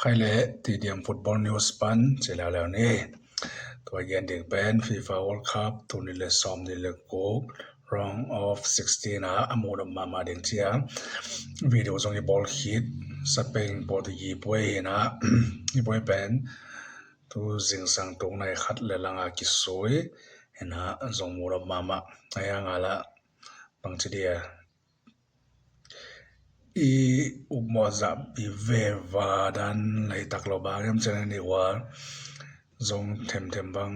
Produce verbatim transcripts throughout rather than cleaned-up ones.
Hai le, T D M Football News pan ci leuleu ni. Tua gen ding pen FIFA World Cup tul nih le sawmnih le guk, round of sixteen ah a muhdawm mahmah ding ci-a video zong i bawl khit. Spain Portuguese puai hi-in ah, i puai pen tu zingsang tung nai khat le lang a kisui hi-in ah, zong muhdawm mahmah. Ahi hang a lah bangci dia i upmawh zahpi ve va dan lai tak lo ba, ngem cen ni wa zong themthem bang,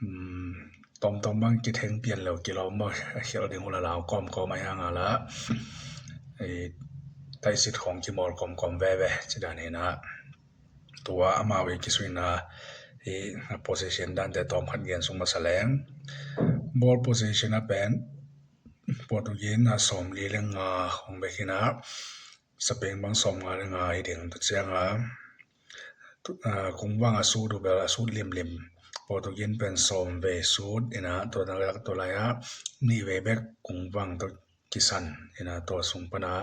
um, tomtom bang kitheng pian lo kilawm maw, a khial ding uh la lau kawmkawm. Ahi hang a lah i taisit khong kimawl kawmkawm veve ci dan hi-in ah, tua amau i kisuina i position dante tawm khat gen sung masa leng. Ball position a pen Portuguese na sawmli le nga khong bek hi-in ah, Spain bang sawmnga le nga hi ding. Tua ciang a, tu, a, kungvang a sut uh bel a sut limlim Portuguese pen sawm vei sut hi-in ah, tua na lak tua lai ah nih vei bek kungvang tawh kisan hi-in ah, tua sung pan a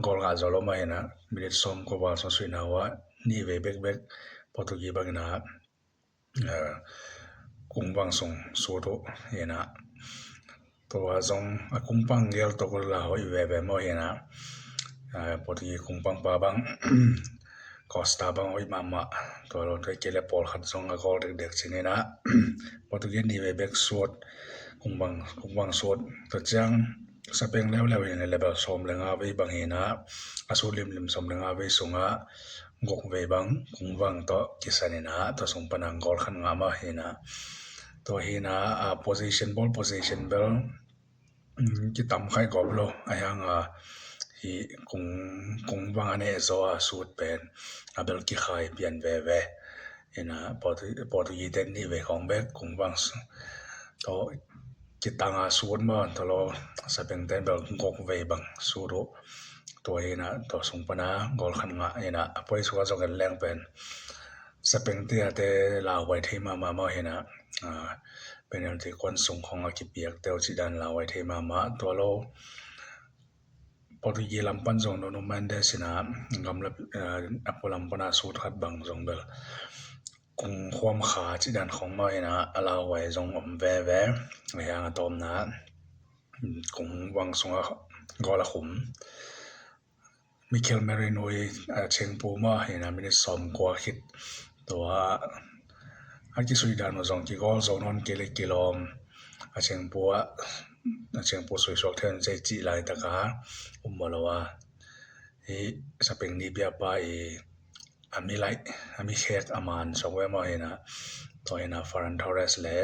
goal ngah zo lo mah hi-in ah, minit sawm kua val sawm suina uh ah nih vei bekbek Portuguese bang hi-in ah, a, kungvang sung sut uh hi-in ah, tua zong a kungvang gel tawh kul la hoih veve maw hi-in ah, a, Portuguese kungvang pa bang Costa bang hoih mahmah, tua lo tua kei le pawlkhat zong a goal dekdek cin hi-in ah, Portuguese nih vei bek sut, kungvang, kungvang sut. Tua ciang Spain leuleu hi-in ah level sawm le nga vei bang hi-in ah, a sut limlim sawm le nga vei sungah guk vei bang kungvang tawh kisan hi-in ah, tua sung pan a goal khat ngah mah hi-in ah. Tua hi-in ah, a, position, ball position bel, um, kitam khai gawp lo. Ahi hang a, hi kung, kungvang a neh zaw a sut pen a bel kikhai pian veve. Hi-in ah, Portu-, Portuguese ten nih vei khong bek kungvang s-, tawh kitang a sut maw, tua lo Spain ten bel guk vei bang sut uh. Tua hi-in ah, tua sung pan a goal khat ngah hi-in ah, a puai sung a zong en leng pen Spain te a te lauhuai thei mahmah maw hi-in ah, a, penalty kuan sung khong a kipiak te uh ci dan lauhuai thei mahmah. Tua lo Portuguese lam pan zong Nuno Mendes hi-in ah, gamla, a, a pualam pan a sut khat bang zong bel kung khuam kha ci dan khong maw hi-in ah, a lauhuai zong om veve. Ahi hang a tawmna, um, kungvang sungah goal a khum Mikel Merino i, a, chengpu mah hi-in ah, minit sawm kua khit tua a kisui dan uh zong kigoal zo nawn kei le kilawm, a chengpu ah, a chengpu suisuak thei un cei cih laitak a um maw lo a, hi Spain ni biapa i a mi laih, a mi khek a man suak ve maw hi-in ah, tua hi-in ah Ferran Torres le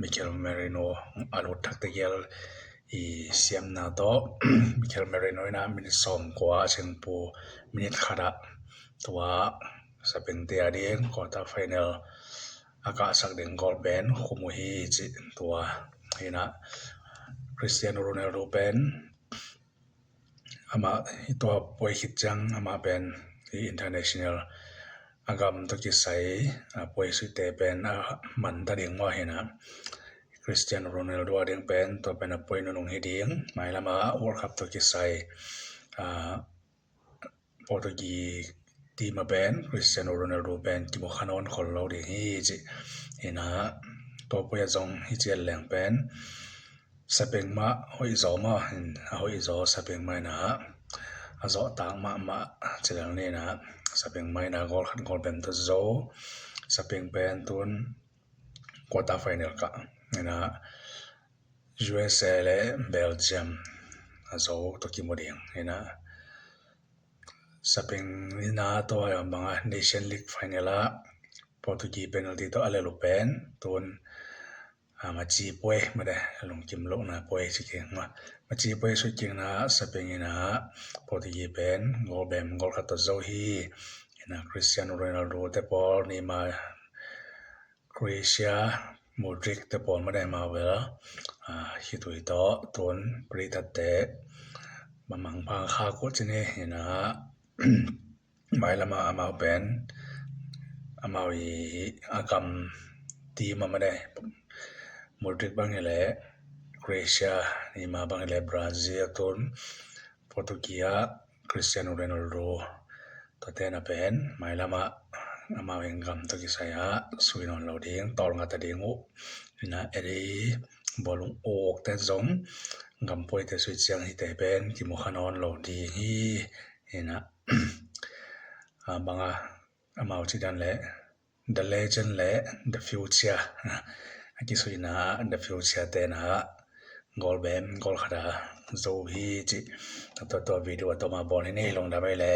Mikel Merino a lut thakte gel i siamna tawh Mikel Merino in ah minit sawm kua a chengpu minit khat ah tua Spain te a ding quarter final a kahsak ding goal pen khum uh hi ci. Tua hi-in ah Cristiano Ronaldo pen amah hi tua puai khit ciang amah pen hi international a gam tawh kisai, a, puai suite pen a man ta ding maw hi-in ah, Cristiano Ronaldo a ding pen tua pen a puai nunung hi ding. Mailam a World Cup tawh kisai, a, Portuguese team a pen Cristiano Ronaldo pen kimu kha nawn khol lo ding hi ci. Hi-in ah, tua puai a zong hi ci a leng pen Spain mah hoih zaw mah hi-in, a hoih zaw Spain mah hi-in ah, a zawh tak mahmah ci leng ni hi-in ah, Spain mah hi-in ah goal khat goal bem tawh zo. Spain pen tun quarter final kah hi-in ah, U S A le Belgium a zo tawh kimu ding hi-in ah, Spain in ah tua bang a Nation League final ah Portuguese penalty tawh a lel uh pen tun, a, maci puai mah de, lungkim lohna puai ci keng mah. Maci puai sui keng na Spain in ah Portuguese pen goal bem goal khat tawh zo hi. Hi-in ah Cristiano Ronaldo te pawl, Neymar, Croatia, Modric te pawl mah de, amau bel, a, khitui tawh tun free tat te mamang pang kha kut ci ni. Hi-in ah mailam a amau pen, amau i a gam team a mah de, Modric bang hi leh Croatia, Neymar bang hi leh Brazil, tun Portuguese ah Cristiano Ronaldo Tuate na pen mailamah amau in gam tawh kisai ah sui nawn lo ding, tawlnga ta ding uh. Ina eri bawlung ukte zong gam puaite sui ciang hihte pen kimu kha nawn lo ding hi. Ina a banga amau cidan le The Legend le The Future a kisuina The Future tena goal bem goal khata zo hi ci. Tua tua video a toma bawl hi nei, lungdam ei le.